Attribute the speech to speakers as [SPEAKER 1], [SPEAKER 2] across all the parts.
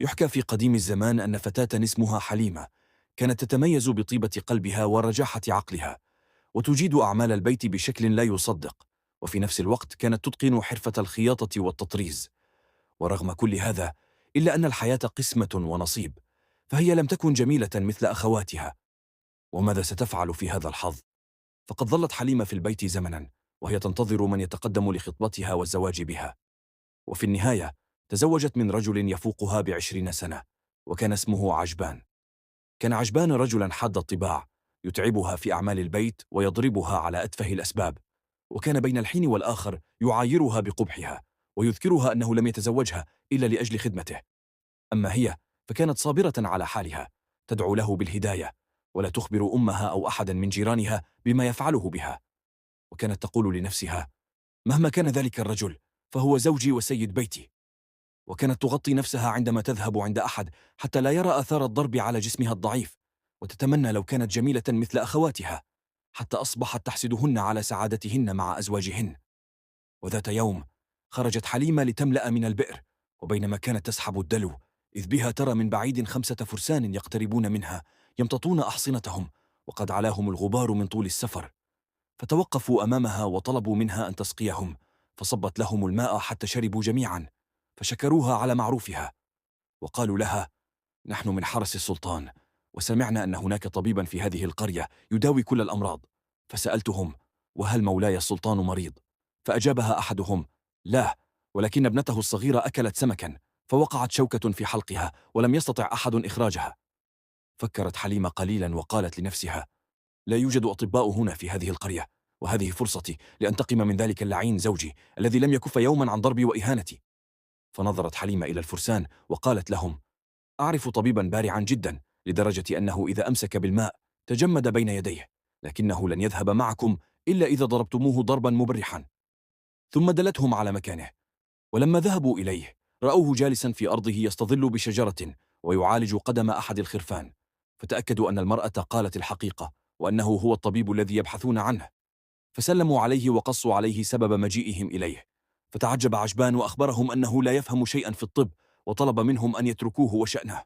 [SPEAKER 1] يحكى في قديم الزمان أن فتاة اسمها حليمة كانت تتميز بطيبة قلبها ورجاحة عقلها، وتجيد أعمال البيت بشكل لا يصدق، وفي نفس الوقت كانت تتقن حرفة الخياطة والتطريز. ورغم كل هذا، إلا أن الحياة قسمة ونصيب، فهي لم تكن جميلة مثل أخواتها. وماذا ستفعل في هذا الحظ؟ فقد ظلت حليمة في البيت زمنا، وهي تنتظر من يتقدم لخطبتها والزواج بها. وفي النهاية تزوجت من رجل يفوقها ب20 سنة، وكان اسمه عجبان. كان عجبان رجلا حاد الطباع، يتعبها في أعمال البيت ويضربها على أتفه الأسباب، وكان بين الحين والآخر يعايرها بقبحها، ويذكرها أنه لم يتزوجها إلا لأجل خدمته. أما هي فكانت صابرة على حالها، تدعو له بالهداية، ولا تخبر أمها أو أحدا من جيرانها بما يفعله بها. وكانت تقول لنفسها: مهما كان ذلك الرجل فهو زوجي وسيد بيتي. وكانت تغطي نفسها عندما تذهب عند أحد حتى لا يرى آثار الضرب على جسمها الضعيف، وتتمنى لو كانت جميلة مثل أخواتها، حتى أصبحت تحسدهن على سعادتهن مع أزواجهن. وذات يوم خرجت حليمة لتملأ من البئر، وبينما كانت تسحب الدلو، إذ بها ترى من بعيد 5 فرسان يقتربون منها، يمتطون أحصنتهم، وقد علاهم الغبار من طول السفر. فتوقفوا أمامها وطلبوا منها أن تسقيهم، فصبت لهم الماء حتى شربوا جميعا، فشكروها على معروفها. وقالوا لها: نحن من حرس السلطان، وسمعنا أن هناك طبيبا في هذه القرية يداوي كل الأمراض. فسألتهم: وهل مولاي السلطان مريض؟ فأجابها أحدهم: لا، ولكن ابنته الصغيرة أكلت سمكا، فوقعت شوكة في حلقها ولم يستطع أحد إخراجها. فكرت حليمة قليلا وقالت لنفسها: لا يوجد أطباء هنا في هذه القرية، وهذه فرصتي لأنتقم من ذلك اللعين زوجي الذي لم يكف يوما عن ضربي وإهانتي. فنظرت حليمة إلى الفرسان وقالت لهم: أعرف طبيبا بارعا جدا، لدرجة أنه إذا أمسك بالماء تجمد بين يديه، لكنه لن يذهب معكم إلا إذا ضربتموه ضربا مبرحا. ثم دلتهم على مكانه، ولما ذهبوا إليه رأوه جالسا في أرضه يستظل بشجرة ويعالج قدم أحد الخرفان، فتأكدوا أن المرأة قالت الحقيقة، وأنه هو الطبيب الذي يبحثون عنه. فسلموا عليه وقصوا عليه سبب مجيئهم إليه. فتعجب عجبان وأخبرهم أنه لا يفهم شيئا في الطب، وطلب منهم أن يتركوه وشأنه.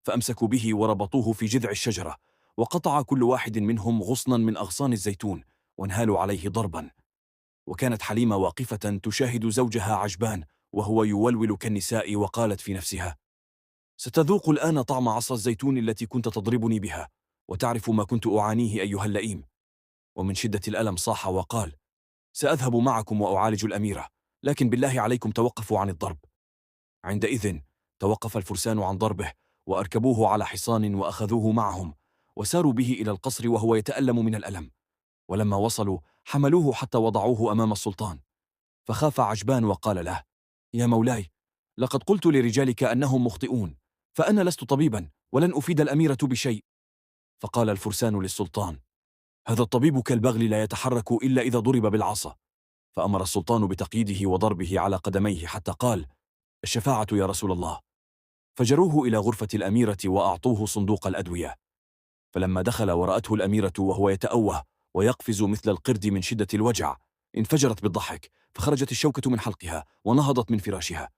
[SPEAKER 1] فأمسكوا به وربطوه في جذع الشجرة، وقطع كل واحد منهم غصنا من أغصان الزيتون، وانهالوا عليه ضربا. وكانت حليمة واقفة تشاهد زوجها عجبان وهو يولول كالنساء، وقالت في نفسها: ستذوق الآن طعم عصا الزيتون التي كنت تضربني بها، وتعرف ما كنت أعانيه أيها اللئيم. ومن شدة الألم صاح وقال: سأذهب معكم وأعالج الأميرة، لكن بالله عليكم توقفوا عن الضرب. عندئذ توقف الفرسان عن ضربه، وأركبوه على حصان وأخذوه معهم، وساروا به إلى القصر وهو يتألم من الألم. ولما وصلوا حملوه حتى وضعوه أمام السلطان. فخاف عجبان وقال له: يا مولاي، لقد قلت لرجالك أنهم مخطئون، فأنا لست طبيبا ولن أفيد الأميرة بشيء. فقال الفرسان للسلطان: هذا الطبيب كالبغل لا يتحرك إلا إذا ضرب بالعصا. فأمر السلطان بتقييده وضربه على قدميه حتى قال: الشفاعة يا رسول الله. فجروه إلى غرفة الأميرة وأعطوه صندوق الأدوية. فلما دخل ورأته الأميرة وهو يتأوه ويقفز مثل القرد من شدة الوجع، انفجرت بالضحك، فخرجت الشوكة من حلقها ونهضت من فراشها.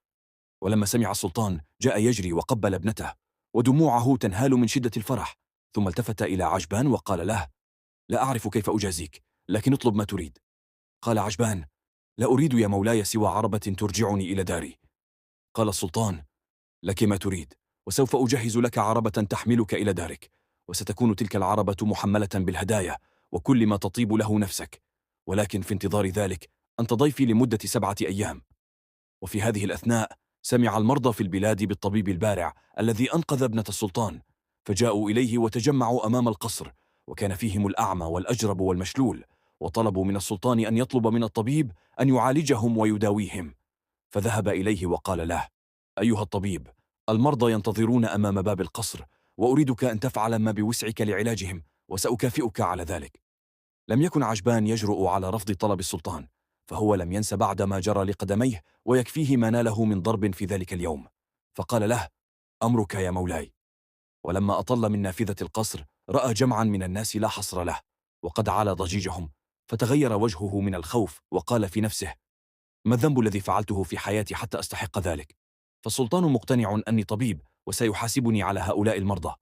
[SPEAKER 1] ولما سمع السلطان جاء يجري وقبل ابنته، ودموعه تنهال من شدة الفرح. ثم التفت إلى عجبان وقال له: لا أعرف كيف أجازيك، لكن اطلب ما تريد. قال عجبان: لا أريد يا مولاي سوى عربة ترجعني إلى داري. قال السلطان: لك ما تريد، وسوف أجهز لك عربة تحملك إلى دارك، وستكون تلك العربة محملة بالهدايا وكل ما تطيب له نفسك، ولكن في انتظار ذلك أنت ضيفي لمدة 7 أيام. وفي هذه الأثناء سمع المرضى في البلاد بالطبيب البارع الذي أنقذ ابنة السلطان، فجاءوا إليه وتجمعوا أمام القصر، وكان فيهم الأعمى والأجرب والمشلول، وطلبوا من السلطان أن يطلب من الطبيب أن يعالجهم ويداويهم. فذهب إليه وقال له: أيها الطبيب، المرضى ينتظرون أمام باب القصر، وأريدك أن تفعل ما بوسعك لعلاجهم، وسأكافئك على ذلك. لم يكن عجبان يجرؤ على رفض طلب السلطان، فهو لم ينس بعد ما جرى لقدميه، ويكفيه ما ناله من ضرب في ذلك اليوم. فقال له: أمرك يا مولاي. ولما أطل من نافذة القصر رأى جمعا من الناس لا حصر له، وقد علا ضجيجهم، فتغير وجهه من الخوف، وقال في نفسه: ما الذنب الذي فعلته في حياتي حتى أستحق ذلك؟ فالسلطان مقتنع أني طبيب وسيحاسبني على هؤلاء المرضى.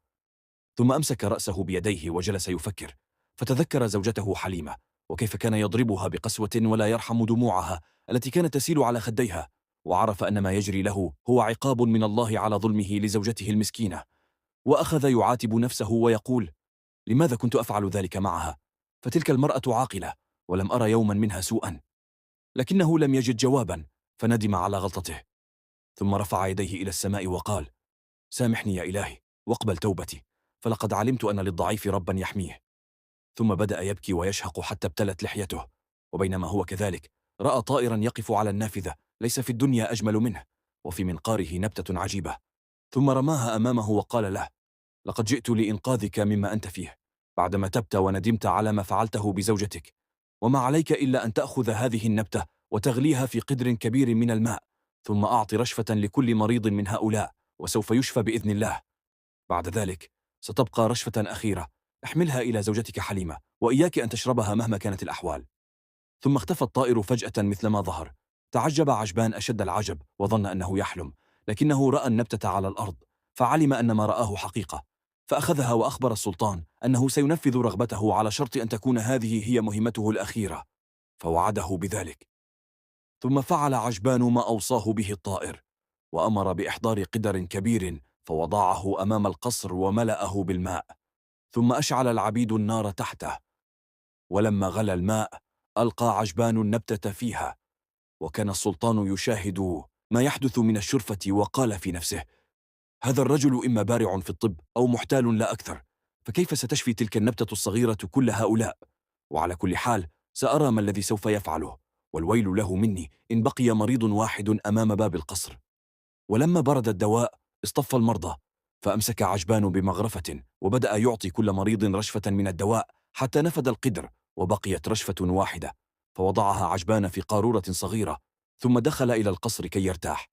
[SPEAKER 1] ثم أمسك رأسه بيديه وجلس يفكر، فتذكر زوجته حليمة وكيف كان يضربها بقسوة ولا يرحم دموعها التي كانت تسيل على خديها، وعرف أن ما يجري له هو عقاب من الله على ظلمه لزوجته المسكينة. وأخذ يعاتب نفسه ويقول: لماذا كنت أفعل ذلك معها؟ فتلك المرأة عاقلة ولم أرى يوما منها سوءا. لكنه لم يجد جوابا، فندم على غلطته، ثم رفع يديه إلى السماء وقال: سامحني يا إلهي واقبل توبتي، فلقد علمت أن للضعيف ربا يحميه. ثم بدأ يبكي ويشهق حتى ابتلت لحيته. وبينما هو كذلك رأى طائرا يقف على النافذة ليس في الدنيا أجمل منه، وفي منقاره نبتة عجيبة. ثم رماها أمامه وقال له: لقد جئت لإنقاذك مما أنت فيه، بعدما تبت وندمت على ما فعلته بزوجتك، وما عليك إلا أن تأخذ هذه النبتة وتغليها في قدر كبير من الماء، ثم أعط رشفة لكل مريض من هؤلاء وسوف يشفى بإذن الله. بعد ذلك ستبقى رشفة أخيرة، احملها إلى زوجتك حليمة، وإياك أن تشربها مهما كانت الأحوال. ثم اختفى الطائر فجأة مثلما ظهر. تعجب عجبان أشد العجب وظن أنه يحلم، لكنه رأى النبتة على الأرض فعلم أن ما رآه حقيقة، فأخذها وأخبر السلطان أنه سينفذ رغبته على شرط أن تكون هذه هي مهمته الأخيرة، فوعده بذلك. ثم فعل عجبان ما أوصاه به الطائر، وأمر بإحضار قدر كبير فوضعه أمام القصر وملأه بالماء، ثم أشعل العبيد النار تحته. ولما غلى الماء ألقى عجبان النبتة فيها، وكان السلطان يشاهد ما يحدث من الشرفة، وقال في نفسه: هذا الرجل إما بارع في الطب أو محتال لا أكثر، فكيف ستشفي تلك النبتة الصغيرة كل هؤلاء؟ وعلى كل حال سأرى ما الذي سوف يفعله، والويل له مني إن بقي مريض واحد أمام باب القصر. ولما برد الدواء اصطف المرضى، فأمسك عجبان بمغرفة وبدأ يعطي كل مريض رشفة من الدواء حتى نفد القدر وبقيت رشفة واحدة، فوضعها عجبان في قارورة صغيرة، ثم دخل إلى القصر كي يرتاح.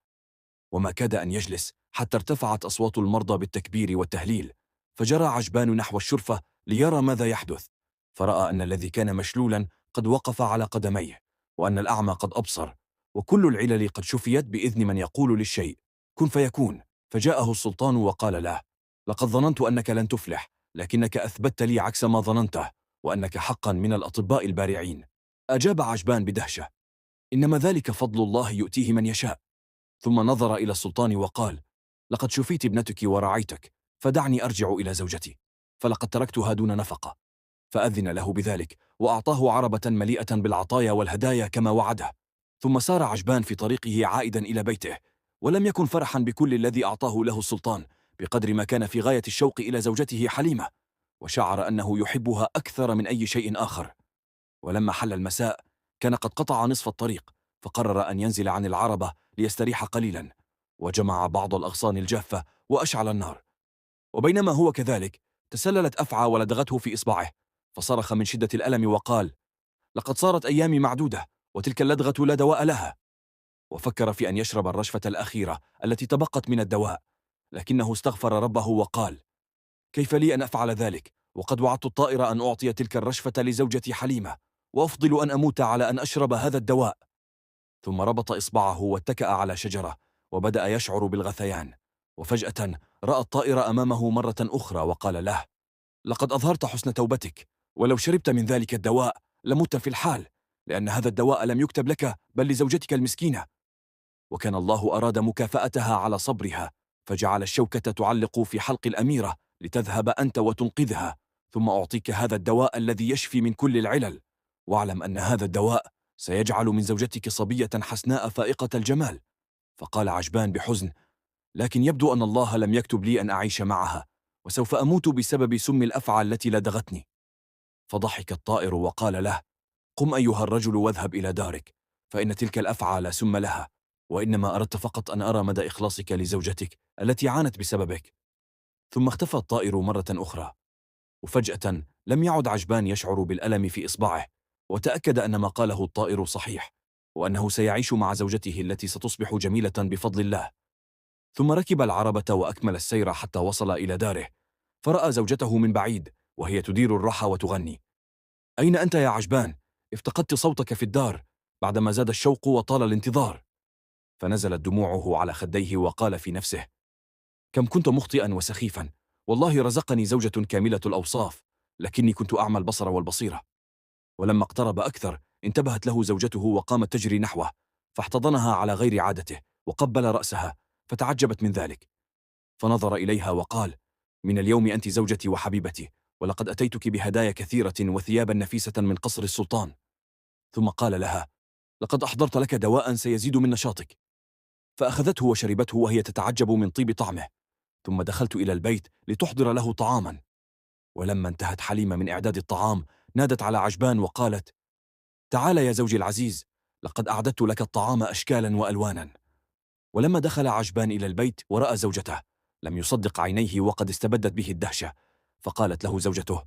[SPEAKER 1] وما كاد أن يجلس حتى ارتفعت أصوات المرضى بالتكبير والتهليل، فجرى عجبان نحو الشرفة ليرى ماذا يحدث، فرأى أن الذي كان مشلولا قد وقف على قدميه، وأن الأعمى قد أبصر، وكل العلل قد شفيت بإذن من يقول للشيء كن فيكون. فجاءه السلطان وقال له: لقد ظننت أنك لن تفلح، لكنك أثبتت لي عكس ما ظننته، وأنك حقا من الأطباء البارعين. أجاب عجبان بدهشة: إنما ذلك فضل الله يؤتيه من يشاء. ثم نظر إلى السلطان وقال: لقد شفيت ابنتك ورعيتك، فدعني أرجع إلى زوجتي، فلقد تركتها دون نفقة. فأذن له بذلك وأعطاه عربة مليئة بالعطايا والهدايا كما وعده. ثم سار عجبان في طريقه عائدا إلى بيته، ولم يكن فرحا بكل الذي أعطاه له السلطان بقدر ما كان في غاية الشوق إلى زوجته حليمة، وشعر أنه يحبها أكثر من أي شيء آخر. ولما حل المساء كان قد قطع نصف الطريق، فقرر أن ينزل عن العربة ليستريح قليلا، وجمع بعض الأغصان الجافة وأشعل النار. وبينما هو كذلك تسللت أفعى ولدغته في إصبعه، فصرخ من شدة الألم وقال: لقد صارت أيامي معدودة وتلك اللدغة لا دواء لها. وفكر في أن يشرب الرشفة الأخيرة التي تبقت من الدواء، لكنه استغفر ربه وقال: كيف لي أن أفعل ذلك وقد وعدت الطائر أن أعطي تلك الرشفة لزوجتي حليمة، وأفضل أن أموت على أن أشرب هذا الدواء. ثم ربط إصبعه واتكأ على شجرة وبدأ يشعر بالغثيان، وفجأة رأى الطائر أمامه مرة أخرى وقال له: لقد أظهرت حسن توبتك، ولو شربت من ذلك الدواء لمت في الحال، لأن هذا الدواء لم يكتب لك بل لزوجتك المسكينة. وكان الله أراد مكافأتها على صبرها، فجعل الشوكة تعلق في حلق الأميرة لتذهب أنت وتنقذها، ثم أعطيك هذا الدواء الذي يشفي من كل العلل، واعلم أن هذا الدواء سيجعل من زوجتك صبية حسناء فائقة الجمال. فقال عجبان بحزن: لكن يبدو أن الله لم يكتب لي أن أعيش معها، وسوف أموت بسبب سم الأفعى التي لدغتني. فضحك الطائر وقال له: قم أيها الرجل واذهب إلى دارك، فإن تلك الأفعى لا سم لها، وإنما أردت فقط أن أرى مدى إخلاصك لزوجتك التي عانت بسببك. ثم اختفى الطائر مرة أخرى، وفجأة لم يعد عجبان يشعر بالألم في إصبعه، وتأكد أن ما قاله الطائر صحيح، وأنه سيعيش مع زوجته التي ستصبح جميلة بفضل الله. ثم ركب العربة وأكمل السير حتى وصل إلى داره، فرأى زوجته من بعيد وهي تدير الرحى وتغني: أين أنت يا عجبان؟ افتقدت صوتك في الدار بعدما زاد الشوق وطال الانتظار. فنزلت دموعه على خديه وقال في نفسه: كم كنت مخطئا وسخيفا، والله رزقني زوجة كاملة الأوصاف، لكني كنت أعمى البصر والبصيرة. ولما اقترب أكثر انتبهت له زوجته وقامت تجري نحوه، فاحتضنها على غير عادته وقبل رأسها، فتعجبت من ذلك، فنظر إليها وقال: من اليوم أنت زوجتي وحبيبتي، ولقد أتيتك بهدايا كثيرة وثيابا نفيسة من قصر السلطان. ثم قال لها: لقد أحضرت لك دواء سيزيد من نشاطك. فأخذته وشربته وهي تتعجب من طيب طعمه. ثم دخلت إلى البيت لتحضر له طعاما. ولما انتهت حليمة من إعداد الطعام نادت على عجبان وقالت: تعال يا زوجي العزيز، لقد أعددت لك الطعام أشكالا وألوانا. ولما دخل عجبان إلى البيت ورأى زوجته لم يصدق عينيه وقد استبدت به الدهشة، فقالت له زوجته: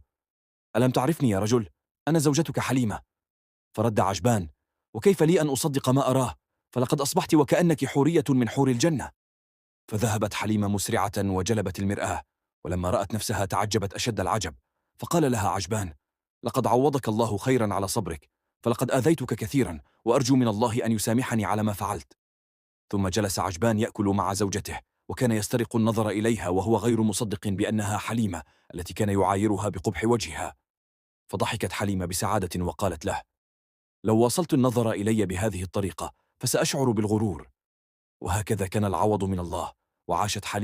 [SPEAKER 1] ألم تعرفني يا رجل؟ أنا زوجتك حليمة. فرد عجبان: وكيف لي أن أصدق ما أراه؟ فلقد أصبحت وكأنك حورية من حور الجنة. فذهبت حليمة مسرعة وجلبت المرآة، ولما رأت نفسها تعجبت أشد العجب، فقال لها عجبان: لقد عوضك الله خيرا على صبرك، فلقد آذيتك كثيرا، وأرجو من الله أن يسامحني على ما فعلت. ثم جلس عجبان يأكل مع زوجته، وكان يسترق النظر إليها وهو غير مصدق بأنها حليمة التي كان يعايرها بقبح وجهها. فضحكت حليمة بسعادة وقالت له: لو واصلت النظر إلي بهذه الطريقة فسأشعر بالغرور. وهكذا كان العوض من الله، وعاشت حليمة